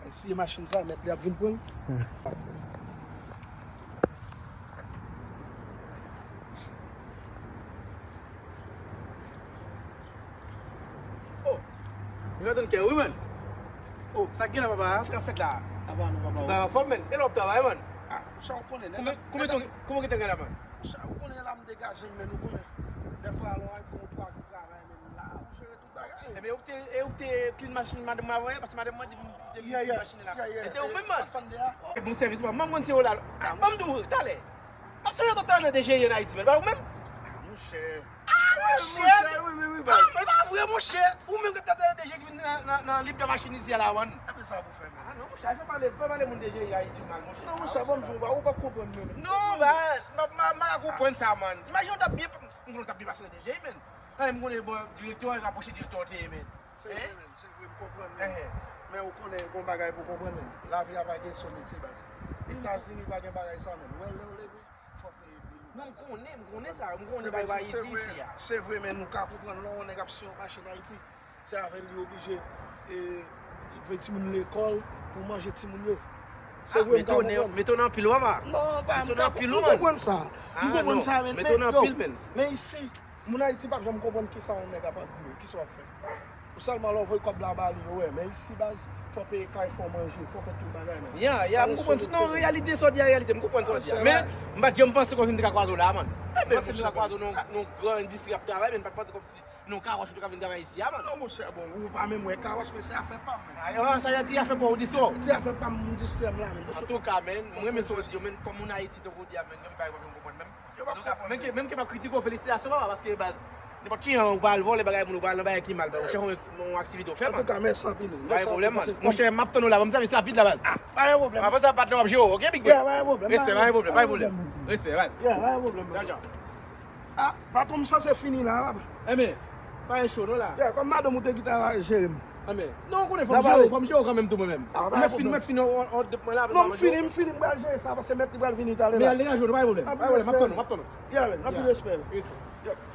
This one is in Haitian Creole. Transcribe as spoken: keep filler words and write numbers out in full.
Ay, si machin sa, mèt li ap vin pran l. Oh, li pa tann kè, wi, man. Oh, sa k gen la, papa? Sa k ap fèt la? Apa nou, papa, ou anfòm, man? E lè w ap travay, man? Ah, sa ou konnen, nèg. Konbyen, konbyen tan, konbyen tan gen la, man? Sa ou konnen la, m degaje m, men ou konnen. Dèfwa, alò, ay fè yon twa jou travay, men la, ou jere tout bagay. Ebyen, ou te, e ou te clean machin madanm mwen avè, paske madanm mwen di m te clean machin la. E te ou menm, man. E bon sèvis, man. Mwen, mwen, se ou la. Ah, ban m di w, talè. M ap sonje tout tan nan D G I ann Ayiti, man. Pa ou menm? Ah, monchè. Ah, monchè. Monchè, wi, wi, wi, bay. Ah, e pa vre, monchè. Ou menm ki t ap travay nan D G I ki vin nan, nan, nan lib de machin isi a la, man. Epi sa pou fè, men. Ah, non, monchè, fè pale, fè pale moun D G I Ayiti mal, monchè. Non, monchè, ban m di w, ou p ap konprann, men. Non, baz, m pa, m pa, m pa ka konprann sa, man. Imajine w t ap byen, m konnen w t ap byen pase nan D G I, men. Ay, m konnen, bon, direktè, rapwoche direktè w te ye, men. Se vre, men, se vre, m konprann, men. Men ou konnen, gon bagay pou w konprann, men. Lavi a pa gen sèl metye, baz. Etazini pa gen bagay sa, men. Ou wè, lè w leve, fò w peye bil ou. Non, m konnen, m konnen sa, m konnen bagay pa izi, isi a. Se vre, men nou ka konprann lè yon nèg ap siyen yon machin Ayiti. Se avè l li oblije, e, voye timoun lekòl pou manje timoun yo. Se vre, m ka konprann. Mete w nan pil, papa. Non, pa, m ka, m konprann sa. M konprann sa, men, men, yo, men isi, moun Ayiti p ap janm konprann kisa yon nèg ap andire, kisa w ap fè. Ou sèlman lè w voye kòb la ba li, yo wè, men isi, baz, fò w peye kay, fò w manje, fò w fè tout bagay, men. Ya, ya, m konprann. Non, reyalite, sa w di a reyalite, m konprann sa w di a. Men, m pa t janm panse kòmsi m te ka kwaze w la, man. M panse m te ka kwaze w nan yon gran endistri ap travay, men m pa t panse kòmsi nan yon kawash ou te ka vin travay isi a, man. Non, monchè, bon, ou pa menm wè kawash, men se afè pa m, men. Ah, sa se ti afè pa w, ou distrè w. Ti afè pa m, m distrè m la, men. Antouka, men, m renmen sa w di yo, men, kòm moun Ayiti, tankou w di a, men, gen bagay m pa janm konprann menm. Antouka, menm ke, menm ke m ap kritike w, felisitasyon, papa, paske, baz, nenpòt kijan ou pral vòlè bagay moun, ou pral nan bagay ki mal, baz, ou chèche yon, yon aktivite w fè, man. Antouka, mèsi anpil. Pa gen pwoblèm, man. Monchè, m ap tann ou la, ban m sèvis rapid la, baz. Ah, pa gen pwoblèm. Apre sa, patnè w ap jere w, oke, big boy? Yeah, pa gen pwoblèm. Respè, pa gen pwoblèm, pa gen pwoblèm. Respè, baz. Yeah, pa gen pwoblèm. Tchaw, tchaw. Ah, patwon, m sanse fini la, papa. Enben, pa gen cho non la. Yeah, kòm madanm ou te gentan jere m. Enben, non, ou konnen fò m jere w, fò m jere w kanmenm tou mwen menm. Ah, pa gen pwoblèm. Mwen fin, mwen fin, on, on, on, mwen la. Non, m fini, m fini, m pral jere sa, paske mèt li pral vini talè la. Men al degaje w, non, pa gen pwoblèm. Pa gen pwoblèm, m ap tann ou, m ap tann ou. Yeah, man, anpil respè. Respè. Yeah.